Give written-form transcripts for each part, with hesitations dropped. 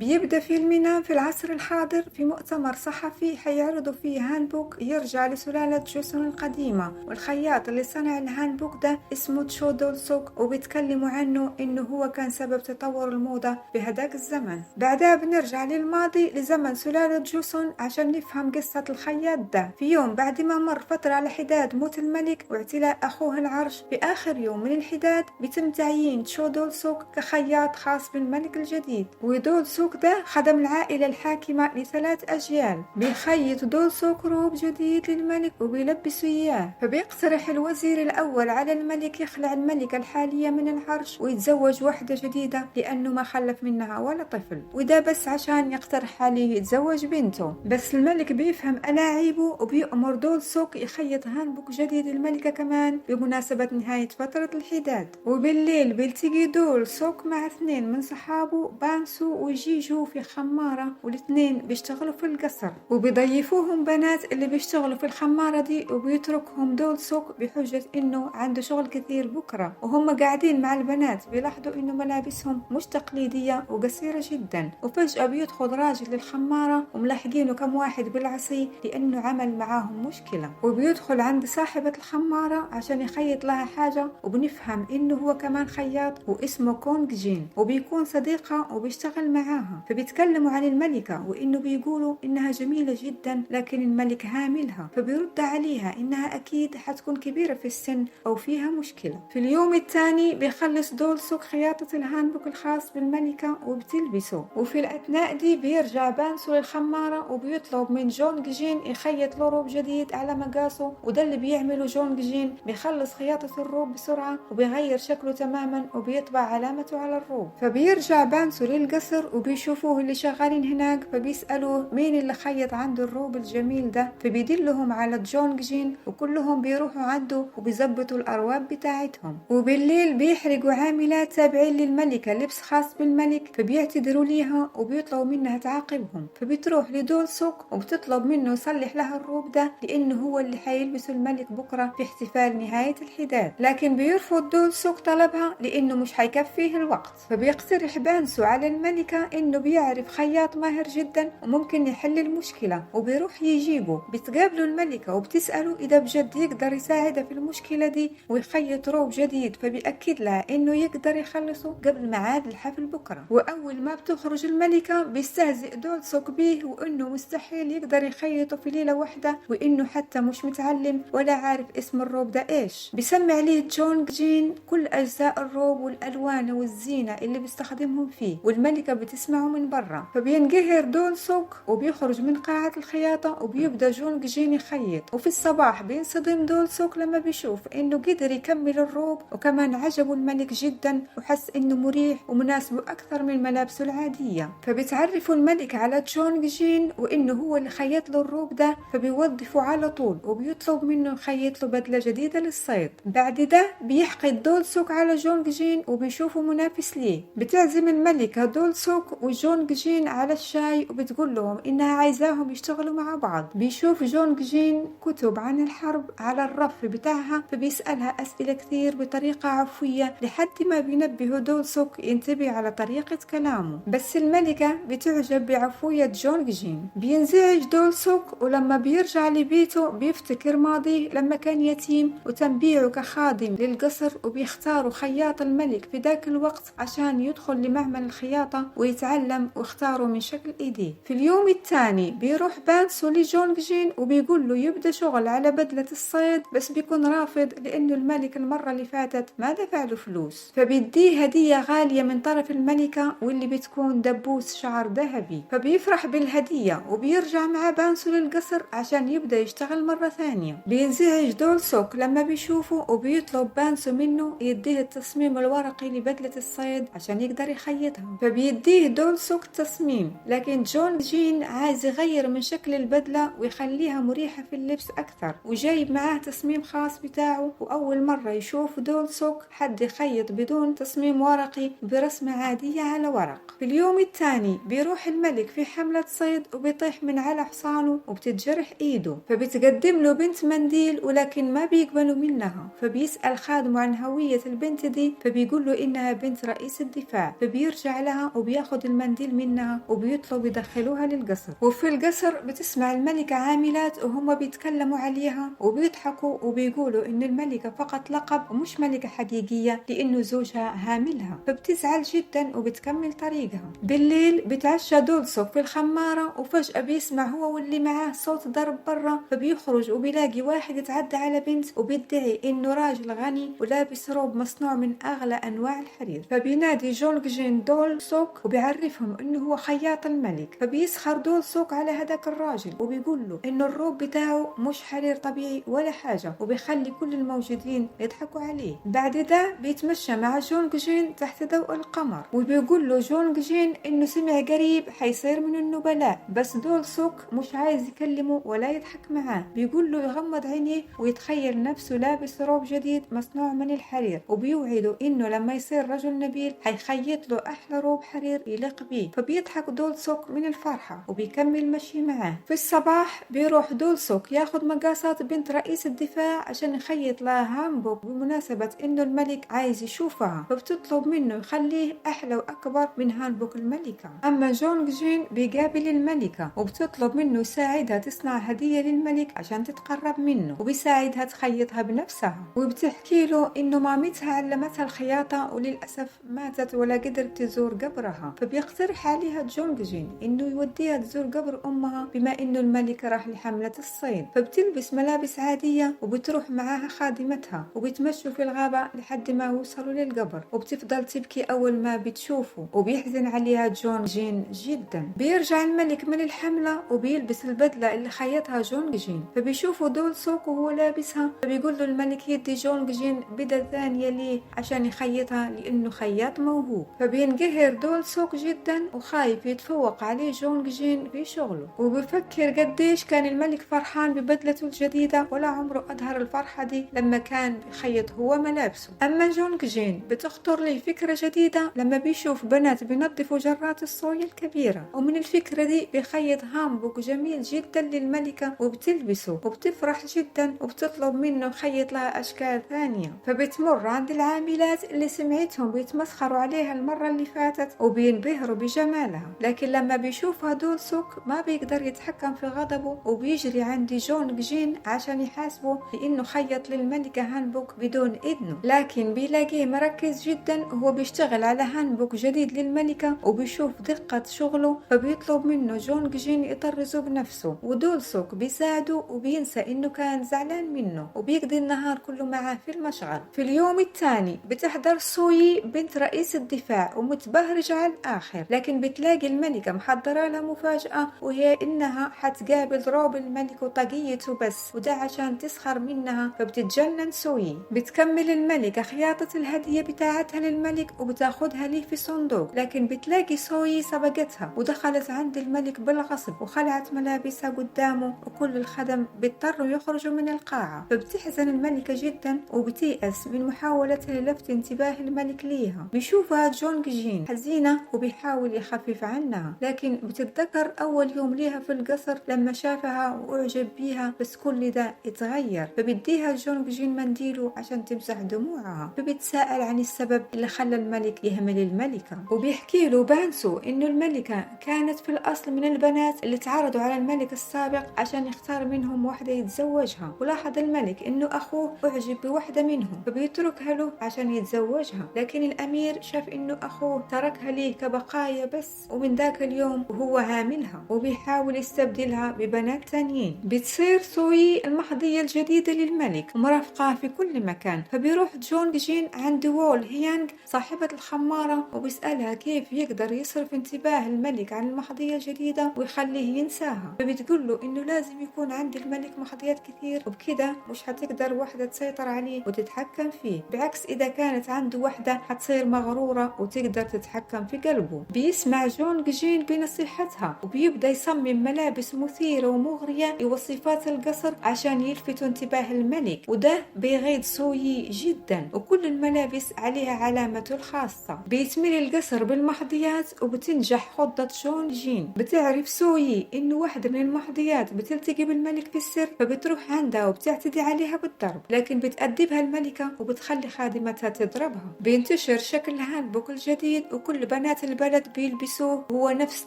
بيبدأ فيلمنا في العصر الحاضر في مؤتمر صحفي حيعرضوا فيه هانبوك يرجع لسلالة جوسون القديمة، والخياط اللي صنع الهانبوك ده اسمه تشو دولسوك، وبيتكلموا عنه انه هو كان سبب تطور الموضة بهداك الزمن. بعدها بنرجع للماضي لزمن سلالة جوسون عشان نفهم قصة الخياط ده. في يوم بعد ما مر فترة على حداد موت الملك واعتلاء أخوه العرش، في آخر يوم من الحداد بيتم تعيين تشو دولسوك كخياط خاص بالملك الجديد. ودولسوك ده خدم العائلة الحاكمة لثلاث أجيال. بيخيط دولسوك روب جديد للملك وبيلبسه إياه، فبيقترح الوزير الأول على الملك يخلع الملكة الحالية من العرش ويتزوج واحدة جديدة لأنه ما خلف منها ولا طفل، وده بس عشان يقترح عليه يتزوج بنته. بس الملك بيفهم ألاعيبه وبيأمر دولسوك يخيط هانبوك جديد للملكة كمان بمناسبة نهاية فترة الحداد. وبالليل بيلتقي دولسوك مع اثنين من صحابه بانسو وجيجو في خمارة، والاثنين بيشتغلوا في القصر، وبيضيفوهم بنات اللي بيشتغلوا في الخمارة دي، وبيتركهم دولسوك بحجة انه عنده شغل كثير بكرة. وهم قاعدين مع البنات بيلاحظوا انه ملابسهم مش تقليدية وقصيرة جدا، وفجأة بيدخل راجل للخمارة وملاحقينه كم واحد بالعصي لانه عمل معاهم مشكلة، وبيدخل عند صاحبة الخمارة عشان يخيط لها حاجة، وبنفهم انه هو كمان خياط واسمه كونغ جين، وبيكون صديقها وبيشتغل معاها. فبيتكلموا عن الملكة وانه بيقولوا انها جميلة جدا لكن الملك هاملها، فبيرد عليها انها اكيد حتكون كبيرة في السن او فيها مشكلة. في اليوم الثاني بيخلص دولسوك خياطة الهانبوك الخاص بالملكة وبتلبسه، وفي الاثناء دي بيرجع بانسو للخمارة وبيطلب من جونغ جين يخيط له روب جديد على مقاسه، وده اللي بيعمله جونغ جين. بيخلص خياطة الروب بسرعة وبيغير شكله تماما وبيطبع علامته على الروب. فبيرجع بانسو للقصر وبيشوفوه اللي شغالين هناك، فبيسألوه مين اللي خيط عنده الروب الجميل ده، فبيدلهم على جونغ جين وكلهم بيروحوا عنده وبيزبطوا الأرواب بتاعتهم. وبالليل بيحرقوا عاملات تابعين للملكة لبس خاص بالملك، فبيعتذروا ليها وبيطلبوا منها تعاقبهم. فبتروح لدولسوك وبتطلب منه يصلح لها الروب ده لأنه هو اللي حيلبسه الملك بكرة في احتفال نهاية الحداد، لكن بيرفض دولسوك طلبها لأنه مش حيكفيه الوقت. فبيقترح بانسو على الملكة إنه بيعرف خياط ماهر جدا وممكن يحل المشكلة، وبيروح يجيبه. بتقابله الملكة وبتسأله إذا بجد يقدر يساعدها في المشكلة دي ويخيط روب جديد، فبيأكد لها إنه يقدر يخلصه قبل ميعاد الحفل بكرة. وأول ما بتخرج الملكة بيستهزئ دولسوك بيه وإنه مستحيل يقدر يخيطه في ليلة واحدة، وإنه حتى مش متعلم ولا عارف اسم الروب ده إيش. بيسمع ليه جونغ جين كل أجزاء الروب والألوان والزينة اللي بيستخدمهم فيه، والملكة بتسمعه من برا. فبينقهر دولسوك وبيخرج من قاعة الخياطة وبيبدأ جونغ جين يخيط. وفي الصباح بينصدم دولسوك لما بيشوف إنه قدر يكمل الروب، وكمان عجبه الملك جدا وحس إنه مريح ومناسبه أكثر من ملابسه العادية. فبتعرفوا الملك على جونغ جين وإنه هو اللي خيط له الروب ده، فبيوظفه على طول وبيطلب منه يخيط له بدلة جديدة للصيد. بعد ده بيحقد دولسوك على جونغ جين وبيشوفه منافس ليه. بتعزم الملكة دولسوك وجونغ جين على الشاي وبتقول لهم إنها عايزاهم يشتغلوا مع بعض. بيشوف جونغ جين كتب عن الحرب على الرف بتاعها، فبيسألها أسئلة كثير بطريقة عفوية لحد ما بينبه دولسوك ينتبه على طريقة كلامه، بس الملكة بتعجب بعفوية جونغ جين. بينزعج دولسوك ولما بيرجع لبيته بيفتكر ماضيه لما كان يتيم وتم بيعه كخادم للقصر، وبيختاروا خياط الملك في ذاك الوقت عشان يدخل لمعمل الخياطة ويتعلم، واختاروا من شكل ايديه. في اليوم الثاني بيروح بانسو لجونغ جين وبيقول له يبدأ شغل على بدلة الصيد، بس بيكون رافض لأنه الملك المرة اللي فاتت ما دفع له فلوس. فبيديه هدية غالية من طرف الملكة واللي بتكون دبوس شعر ذهبي، فبيفرح بالهدية وبيرجع مع بانسو للقصر عشان يبدأ يشتغل مرة ثانية. بينزعج دولسوك لما بيشوفه وبيطلب بانسو منه يديه التصميم الورقي لبدلة الصيد عشان يقدر يخيطها، فبيديه دولسوك التصميم، لكن جونغ جين عايز يغير من شكل البدلة ويخليها مريحة في اللبس أكثر، وجايب معاه تصميم خاص بتاعه. وأول مرة يشوف دولسوك حد يخيط بدون تصميم ورقي برسمة عادية على ورق. في اليوم الثاني بيروح الملك في حملة صيد وبيطيح من على حصانه وبتتجرح ايده، فبتقدم له بنت منديل ولكن ما بيقبلوا منها. فبيسأل خادمه عن هوية البنت دي، فبيقول له إنها بنت رئيس الدفاع، فبيرجع لها وبياخد المنديل المنديل منها وبيطلب يدخلوها للقصر. وفي القصر بتسمع الملكة عاملات وهم بيتكلموا عليها وبيضحكوا وبيقولوا إن الملكة فقط لقب ومش ملكة حقيقية لأنه زوجها هاملها، فبتزعل جدا وبتكمل طريقها. بالليل بتعشى دولسوك في الخمارة، وفجأة بيسمع هو واللي معاه صوت ضرب برا، فبيخرج وبيلاقي واحد يتعدى على بنت وبيدعي إنه راجل غني ولابس روب مصنوع من أغلى أنواع الحرير. فبينادي جونغ جين دولسوك وبيعرفهم إنه هو خياط الملك، فبيسخر دولسوك على هذاك الراجل وبيقول له إنه الروب بتاعه مش حرير طبيعي ولا حاجة، وبيخلي كل الموجودين يضحكوا عليه. بعد ده بيتمشى مع جونغ جين تحت ضوء القمر، وبيقول له جونغ جين إنه سمع قريب حيصير من النبلاء، بس دولسوك مش عايز يكلمه ولا يضحك معاه. بيقول له يغمض عينيه ويتخيل نفسه لابس روب جديد مصنوع من الحرير، وبيوعده إنه لما يصير رجل نبيل حيخيط له أحلى روب حرير يليق بيه. فبيضحك دولسوك من الفرحة وبيكمل مشي معاه. في الصباح بيروح دولسوك ياخد مقاسات بنت رئيس الدفاع عشان يخيط لها هانبوك بمناسبة إنه الملك عايز يشوفها، فبتطلب منه يخليه أحلى وأكبر من هانبوك الملكة. أما جونغ جين بيقابل الملكة وبتطلب منه يساعدها تصنع هدية للملك عشان تتقرب منه، وبيساعدها تخيطها بنفسها. وبتحكي له إنه مامتها علمتها الخياطة وللأسف ماتت ولا قدرت تزور قبرها، فبيقترح عليها جونغ جين إنه يوديها تزور قبر أمها بما إنه الملك راح لحملة الصيد. فبتلبس ملابس عادية وبتروح معاها خادمتها وبيتمشوا في الغابة لحد ما وصلوا للقبر، وبتفضل تبكي أول ما بتشوفه، وبيحزن عليها جونغ جين جدا. بيرجع الملك من الحملة وبيلبس البدلة اللي خيطها جونغ جين، فبيشوفوا دولسوك وهو لابسها، فبيقول له الملك يدي جونغ جين بدلة ثانية ليه عشان يخيطها لأنه خياط موهوب. فبينقهر دولسوك جدا وخايف يتفوق عليه جونغ جين في شغله، وبفكر قديش كان الملك فرحان ببدلته الجديدة ولا عمره أظهر الفرحة دي لما كان بيخيط هو ملابسه. أما جونغ جين بتخطر له فكرة جديدة لما بيشوف بنات بينظفوا جرات الصويا الكبيرة، ومن الفكرة دي بيخيط هامبوك جميل جدا للملكة وبتلبسه وبتفرح جدا وبتطلب منه يخيط لها أشكال ثانية. فبتمر عند العاملات اللي سمعتهم بيتمسخروا عليها المرة اللي فاتت وبينبهروا بجمالها، لكن لما بيشوفها دولسوك ما بيقدر يتحكم في غضبه وبيجري عند جونغ جين عشان يحاسبه لأنه خيط للملكة هانبوك بدون إذنه. لكن بيلاقيه مركز جدا وهو بيشتغل على هانبوك جديد للملكة وبيشوف دقة شغله، فبيطلب منه جونغ جين يطرزه بنفسه، ودولسوك بيساعده وبينسى إنه كان زعلان منه وبيقضي النهار كله معاه في المشغل. في اليوم الثاني بتحضر سوي بنت رئيس الدفاع ومتبهرجة على الآخر، لكن بتلاقي الملكة محضرة لها مفاجأة وهي إنها حتقابل روب الملك وطاقيته بس، وده عشان تسخر منها، فبتتجنن سوي. بتكمل الملكة خياطة الهدية بتاعتها للملك وبتاخدها ليه في صندوق، لكن بتلاقي سوي سبقتها ودخلت عند الملك بالغصب وخلعت ملابسها قدامه، وكل الخدم بيضطروا يخرجوا من القاعة. فبتحزن الملكة جدا وبتيأس من محاولتها للفت انتباه الملك ليها. بيشوفها جونغ جين حزينة وبيحاول يخفف عنها، لكن بتتذكر أول يوم ليها في القصر لما شافها وأعجب بيها، بس كل ده اتغير. فبيديها جونغ جين منديله عشان تمسح دموعها، فبتسأل عن السبب اللي خلى الملك يهمل الملكة، وبيحكي له بانسو إنه الملكة كانت في الأصل من البنات اللي تعرضوا على الملك السابق عشان يختار منهم واحدة يتزوجها، ولاحظ الملك إنه أخوه أعجب بواحدة منهم فبيتركها له عشان يتزوجها، لكن الأمير شاف إنه أخوه تركها ليه كبقايا بس، ومن ذاك اليوم وهو هاملها وبيحاول يستبدلها ببنات تانيين. بتصير سوي المحظية الجديدة للملك ومرافقاه في كل مكان، فبيروح جونغ جين عند وول هيانغ صاحبة الخمارة وبيسألها كيف يقدر يصرف انتباه الملك عن المحظية الجديدة ويخليه ينساها، فبتقول له إنه لازم يكون عند الملك محظيات كثير وبكده مش هتقدر واحدة تسيطر عليه وتتحكم فيه، بعكس إذا كانت عنده واحدة هتصير مغرورة وتقدر تتحكم في قلبه. بيسمع جونغ جين بنصيحتها وبيبدأ يصمم ملابس مثيرة ومغرية لوصفات القصر عشان يلفت انتباه الملك، وده بيغيظ سوي جدا، وكل الملابس عليها علامته الخاصة. بيتملي القصر بالمحظيات وبتنجح خطة جونغ جين. بتعرف سوي إنه واحدة من المحظيات بتلتقي بالملك في السر، فبتروح عندها وبتعتدي عليها بالضرب، لكن بتأدبها الملكة وبتخلي خادمتها تضربها. بينتشر شكل هانبوك الجديد وكل بنات البلد البلد بيلبسوه هو نفس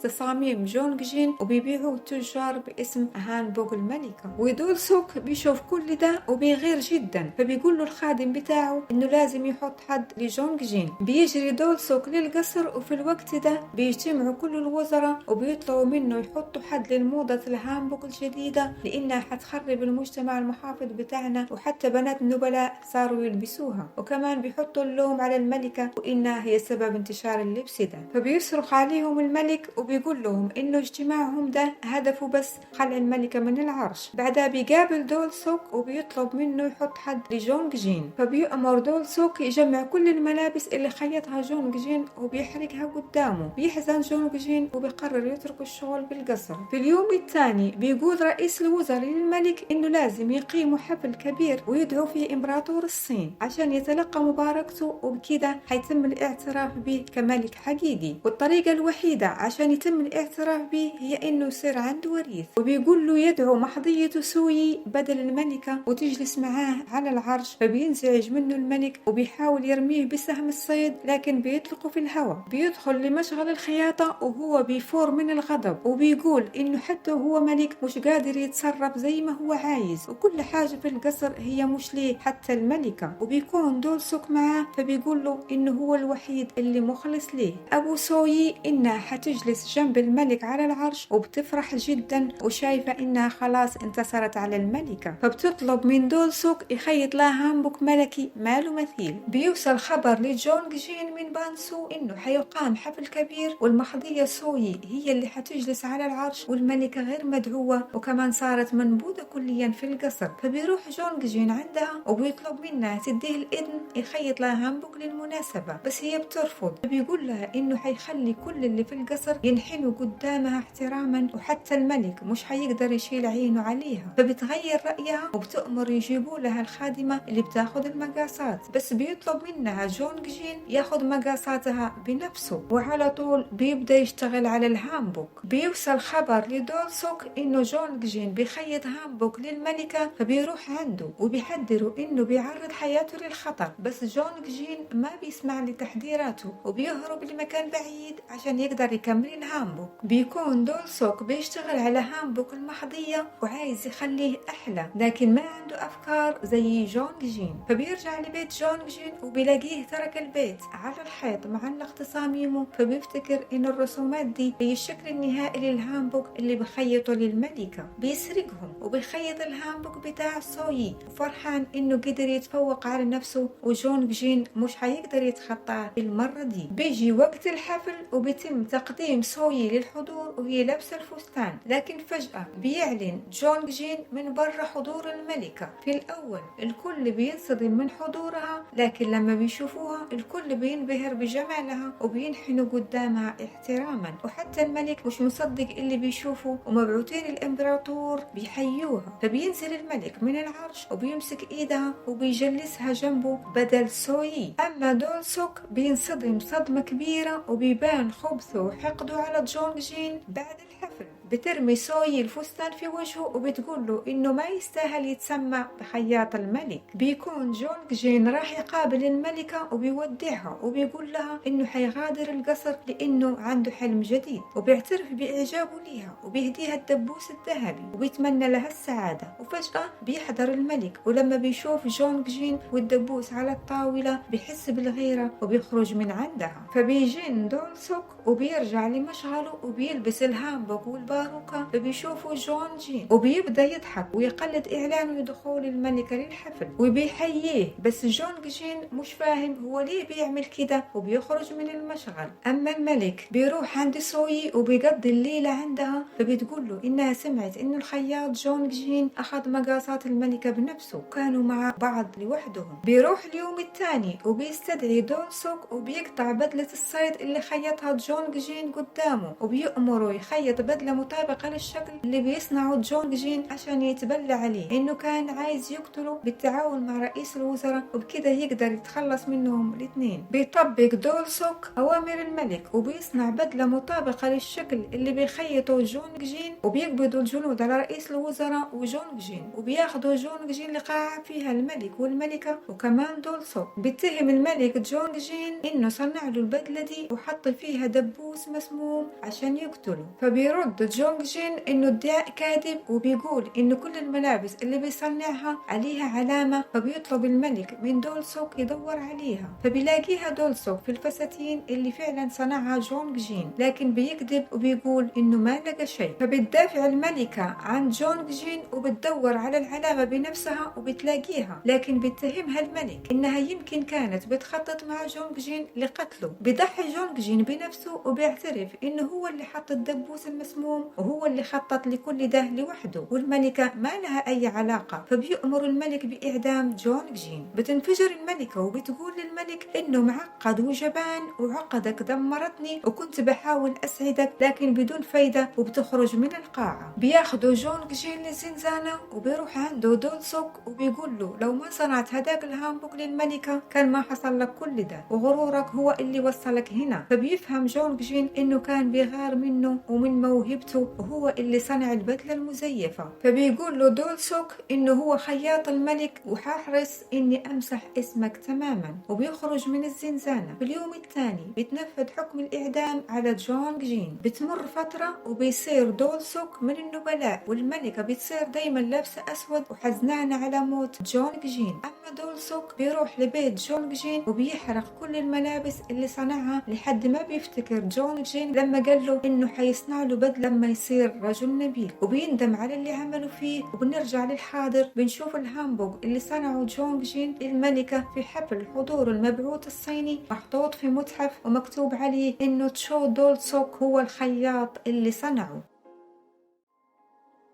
تصاميم جونغ جين وبيبيعوه التجار باسم هانبوك الملكة. ودولسوك بيشوف كل ده وبيغير جدا، فبيقول له الخادم بتاعه انه لازم يحط حد لجونغ جين. بيجري دولسوك للقصر، وفي الوقت ده بيجتمعوا كل الوزراء وبيطلعوا منه يحطوا حد للموضة الهانبوك الجديدة لانها حتخرب المجتمع المحافظ بتاعنا، وحتى بنات النبلاء صاروا يلبسوها، وكمان بيحطوا اللوم على الملكة وإنها هي سبب انتشار اللبس ده. فبيصرخ عليهم الملك وبيقول لهم إنه اجتماعهم ده هدفه بس خلع الملكة من العرش. بعدها بيقابل دولسوك وبيطلب منه يحط حد لجونغ جين، فبيأمر دولسوك يجمع كل الملابس اللي خيطها جونغ جين وبيحرقها قدامه. بيحزن جونغ جين وبيقرر يترك الشغل بالقصر. في اليوم الثاني بيقول رئيس الوزراء للملك إنه لازم يقيموا حفل كبير ويدعو فيه إمبراطور الصين عشان يتلقى مباركته، وبكده حيتم الاعتراف به كملك حقيقي، والطريقة الوحيدة عشان يتم الاعتراف به هي إنه يصير عنده وريث. وبيقول له يدعو محظيته سوي بدل الملكة وتجلس معاه على العرش، فبينزعج منه الملك وبيحاول يرميه بسهم الصيد لكن بيطلقه في الهواء. بيدخل لمشغل الخياطة وهو بيفور من الغضب وبيقول إنه حتى هو ملك مش قادر يتصرف زي ما هو عايز، وكل حاجة في القصر هي مش ليه حتى الملكة. وبيكون دولسوك معاه فبيقول له إنه هو الوحيد اللي مخلص ليه. أبو سوي إنها حتجلس جنب الملك على العرش وبتفرح جدا وشايفة إنها خلاص انتصرت على الملكة، فبتطلب من دولسوك يخيط لها هامبوك ملكي ما له مثيل. بيوصل خبر لجونغ جين من بانسو إنه حيقام حفل كبير والمحظية سوي هي اللي حتجلس على العرش والملكة غير مدعوة، وكمان صارت منبوذة كليا في القصر. فبيروح جونغ جين عندها وبيطلب منها تديه الإذن يخيط لها هامبوك للمناسبة، بس هي بترفض. فبيقول لها إنه حيخلي كل اللي في القصر ينحنوا قدامها احتراما، وحتى الملك مش حيقدر يشيل عينه عليها. فبتغير رأيها وبتأمر يجيبوا لها الخادمة اللي بتاخذ المقاسات، بس بيطلب منها جونغ جين ياخذ مقاساتها بنفسه، وعلى طول بيبدأ يشتغل على الهامبوك. بيوصل خبر لدولسوك إنه جونغ جين بيخيط هامبوك للملكة، فبيروح عنده وبيحذره إنه بيعرض حياته للخطر، بس جونغ جين ما بيسمع لتحذيراته وبيهرب لمكان بعيد عشان يقدر يكمل الهامبوك. بيكون دولسوك بيشتغل على هامبوك المحظية وعايز يخليه أحلى، لكن ما عنده أفكار زي جونغ جين. فبيرجع لبيت جونغ جين وبيلاقيه ترك البيت على الحيط معلق تصاميمه، فبيفتكر إن الرسومات دي هي الشكل النهائي للهامبوك اللي بخيطه للملكة. بيسرقهم وبيخيط الهامبوك بتاع سوي، وفرحان إنه قدر يتفوق على نفسه وجونغ جين مش حيقدر يتخطاه المرة دي. بيجي وقت الحفل وبيتم تقديم سوي للحضور وهي لابسة الفستان، لكن فجأة بيعلن جونغ جين من برا حضور الملكة. في الأول الكل بينصدم من حضورها، لكن لما بيشوفوها الكل بينبهر بجمالها وبينحنوا قدامها احتراما، وحتى الملك مش مصدق اللي بيشوفه، ومبعوثين الإمبراطور بيحيوها. فبينزل الملك من العرش وبيمسك إيدها وبيجلسها جنبه بدل سوي. أما دولسوك بينصدم صدمة كبيرة وبيبان خبثه وحقده على جونغ جين. بعد الحفل بترمي سوي الفستان في وجهه وبتقول له إنه ما يستاهل يتسمى بخياط الملك. بيكون جونغ جين راح يقابل الملكة وبيودعها وبيقول لها إنه حيغادر القصر لإنه عنده حلم جديد، وبيعترف بإعجابه ليها وبيهديها الدبوس الذهبي وبيتمنى لها السعادة. وفجأة بيحضر الملك، ولما بيشوف جونغ جين والدبوس على الطاولة بيحس بالغيرة وبيخرج من عندها. فبيجن دولسوك وبيرجع لمشغله وبيلبس الهامبوك والباروكة، فبيشوفه جونغ جين وبيبدأ يضحك ويقلد إعلانه دخول الملكة للحفل وبيحييه، بس جونغ جين مش فاهم هو ليه بيعمل كده وبيخرج من المشغل. أما الملك بيروح عند سوي وبيقضي الليلة عندها، فبتقول له إنها سمعت إنه الخياط جونغ جين أخذ مقاسات الملكة بنفسه، كانوا مع بعض لوحدهم. بيروح اليوم الثاني وبيستدعي دولسوك وبيقطع بدلة الصيد اللي خيطها جونغ جين قدامه، وبيأمره يخيط بدلة مطابقة للشكل اللي بيصنعه جونغ جين عشان يتبلى عليه إنه كان عايز يقتله بالتعاون مع رئيس الوزراء، وبكده يقدر يتخلص منهم الاثنين. بيطبق دولسوك أوامر الملك وبيصنع بدلة مطابقة للشكل اللي بيخيطه جونغ جين، وبيقبضوا الجنود على رئيس الوزراء وجونغ جين، وبياخدوا جونغ جين لقاعة فيها الملك والملكة وكمان دولسوك. بيتهم الملك جونغ جين إنه صنع له البدلة دي وحط فيها دبوس مسموم عشان يقتله، فبيرد جونغ جين إنه ادعاء كاذب، وبيقول إنه كل الملابس اللي بيصنعها عليها علامة، فبيطلب الملك من دولسوك يدور عليها، فبيلاقيها دولسوك في الفساتين اللي فعلا صنعها جونغ جين، لكن بيكذب وبيقول إنه ما لقى شيء. فبتدافع الملكة عن جونغ جين وبتدور على العلامة بنفسها وبتلاقيها، لكن بيتهمها الملك إنها يمكن كانت بتخطط مع جونغ جين لقتله. بيضحي جونغ جين بنفسه وبيعترف إنه هو اللي حط الدبوس المسموم وهو اللي خطط لكل ده لوحده، والملكة ما لها أي علاقة، فبيأمر الملك بإعدام جونغ جين. بتنفجر الملكة وبتقول للملك إنه معقد وجبان وعقدك دمرتني وكنت بحاول أسعدك لكن بدون فايدة، وبتخرج من القاعة. بياخدوا جونغ جين للزنزانة وبيروح عنده دولسوك وبيقول له لو ما صنعت هداك الهامبوك للملكة كان ما حصل لك كل ده، وغرورك هو اللي وصلك هنا. فبيفهم جونغ جين إنه كان بيغار منه ومن موهبته وهو اللي صنع البدلة المزيفة، فبيقول له دولسوك إنه هو خياط الملك وححرص إني أمسح اسمك تماما، وبيخرج من الزنزانة. في اليوم الثاني بيتنفذ حكم الإعدام على جونغ جين. بتمر فترة وبيصير دولسوك من النبلاء، والملكة بتصير دايما لابسة أسود وحزنانة على موت جونغ جين. أما دولسوك بيروح لبيت جونغ جين وبيحرق كل الملابس اللي صنعها لحد ما بيفتكر جونغ جين لما قال له إنه حيصنع له بدلة لما يصير رجل نبيل، وبيندم على اللي عمله فيه. وبنرجع للحاضر، بنشوف الهامبوغ اللي صنعه جونغ جين للملكة في حفل حضور المبعوث الصيني محطوط في متحف ومكتوب عليه إنه تشو دولسوك هو الخياط اللي صنعه.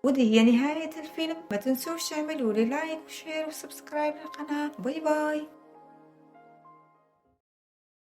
ودي هي نهاية الفيلم. ما تنسوش تعملوا لي like و share و subscribe للقناة. bye bye.